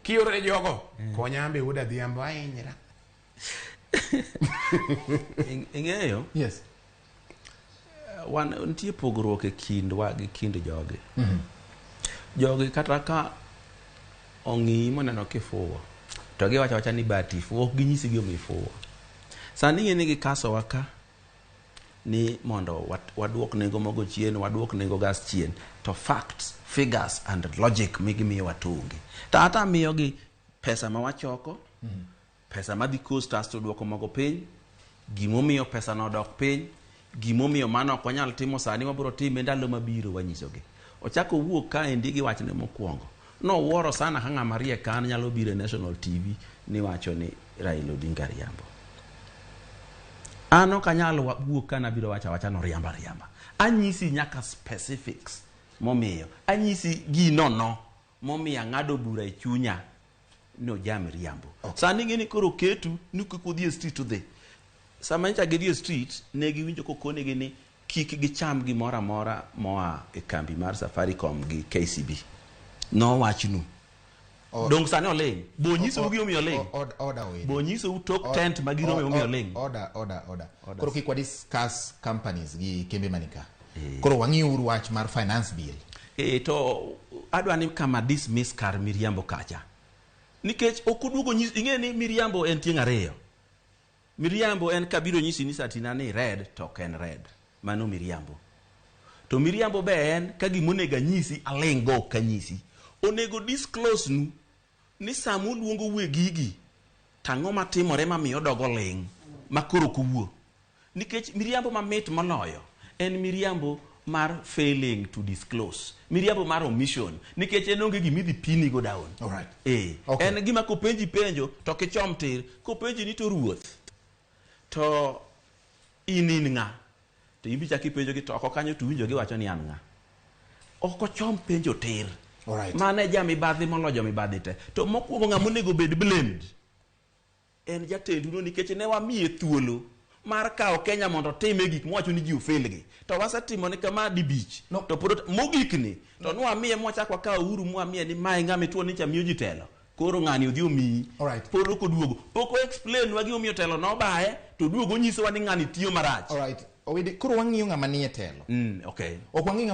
Kioro ne jogo, konya ambe wuod Adhiambo ahinyra. Ing'eyo Yes. Wan nitie pogruok e kindwa gi kind jogi. Jogi kata ka ong'iyi moneno kifuwo to giwacho awacha ni bati fuwo, ok ginyisi gimomiyo ifuwo. Sani ing'e ni gikasowa ka ni mondo waduok nengo mogo chien, waduok nengo gas chien, to facts, figures and logic migimiyowa to onge. To ata miyogi pesa ma wachoko, pesa madhi cost us to duoko mogo piny, gimomiyo pesa no odok piny, gimomiyo mano ok wanyal timo sani, wabiro time ndalo mabiro, wanyisogi. Ochako owuok kaendi gi wachne mokwongo. Nowuoro sana ka ng'ama riek ka an nyalo biro e national TV ni wacho ni Raila Odinga riambo. An ok anyal wuok ka nabiro wacho awacha noriambo ariamba. Anyisi nyaka specifics momiyo. Anyisi gino no momiyo ang'ado bura e chunya ni ojam riambo. Okay. Sani ing'e ni koro ketu ni kik udhi e street udhi. Sama nyocha gidhi e street ne giwinjo kokonegi ni kik gicham gimoro amora moa e kambi mar Safaricom gi KCB. Nowachnu. Dong sani oling'. Bo nyisou gimomiyo oling'. Order Owidi. Bo nyisou tok tent ma girome omiyo oling'. Order, order, order. Koro kik wa discuss companies gi kembe manika. Koro wang'iuru wach mar finance bill. E, to adwa ni kama dismiss kar miriambo kacha. Nikech ok oduogo nyis, ing'e ni miriambo en tieng' ariyo. Miriambo en kabiro nyisi ni satina ni red to ok en red. Mano miriambo. To miriambo be en ka gima onego anyisi aling' go ok anyisi. Onego disclose nu ni sama uluongo wegigi to ang'o matimore mamiyo odogo ling' ma koro ok owuo. Nikech miriambo mamit moloyo en miriambo mar failing to disclose. Miriambo mar omission. Nikech en onge gima idhi pini go down. Alright. Eh, Okay. En gima kopenji penjo to kichom tir. Kopenji ni to ruoth to in in ng'a? To in be chak ipenjo gi to oko kanyo to winjo giwacho ni an ng'a? Ok ochom penjo tir. Alright. Mano e jamibadhi moloyo jomibadhi te. To mokwongo ng'ama onego bed blamed en jatendu no nikech ne wamiye thuolo mar kawo Kenya mondo otime gik mwacho ni ji ofail gi. To wasetimo ne kama dibich. No. To pod mogik ni to nwamiye mwachak wakawo Uhuru mwamiye ni mae ng'ama ituo ni cha miyo ji telo. Koro ng'ani odhi omiyi. Alright. Pod ok oduogo. Pok o explain nwa gimomiyo telo nobaye to oduogo onyisowa ni ng'ani tiyo marach. Alright. Owidi, koro wang'iyo ng'ama nie telo. Okay. Ok wang'i ng'ama